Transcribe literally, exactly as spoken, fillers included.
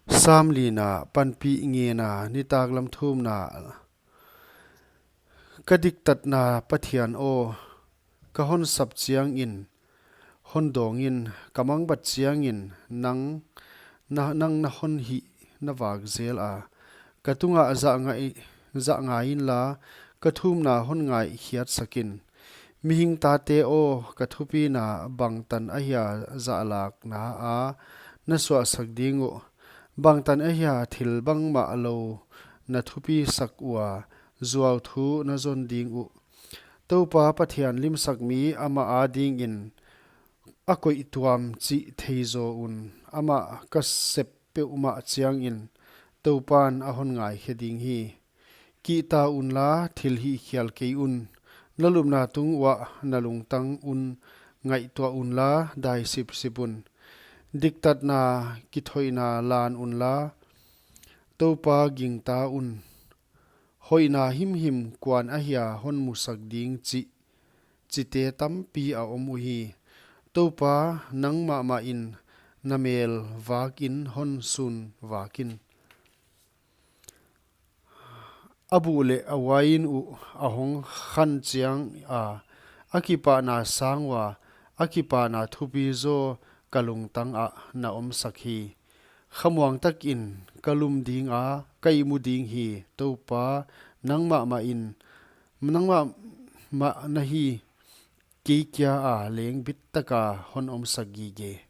Sam lina, panpih ngena, nitaklam thumna. Ka diktatna Pathian aw, ka hon sap chiangin, hon dawngin, ka mangbat chiangin, nang na, nang na hon hih na vak zel a. Ka tungah zah ngai, zah ngai inla, ka thumna hon ngaihkhiatsakin. Mihing tate aw, ka thupina bangtan ahia zahlakna a na suahsak ding uh. Bangtan ahia thil bangmah lou na thupisak ua, zuau thu na zon ding uh. Toupa Pathian limsak mi amah adingin a koih tuam chih theizaw un, amah ka sep peuhmah chiangin Toupan a hon ngaikhe ding hi. Kihta unla thil hihkhial kei un, na lupna tung uah na lungtang un ngaihtuah unla dai sipsip un. Diktatna kithoihna lan unla, Toupa gingta un. Hoihna himhim kuan ahia hon musak ding chih, chite tampi a om uhi. Toupa, nang mahmahin na mel vakin hon sun vakin. A buh leh a uain uh a hong khan chiang a, a kipahna sang ua, a kipahna thupi zaw ka lungtang ah na omsak hi. Khamuang takin ka lum dinga, ka ihmu ding hi. Toupa, nang mahmahin, nang mahmah na hi. Kei kia a leng bit taka hon omsak gige.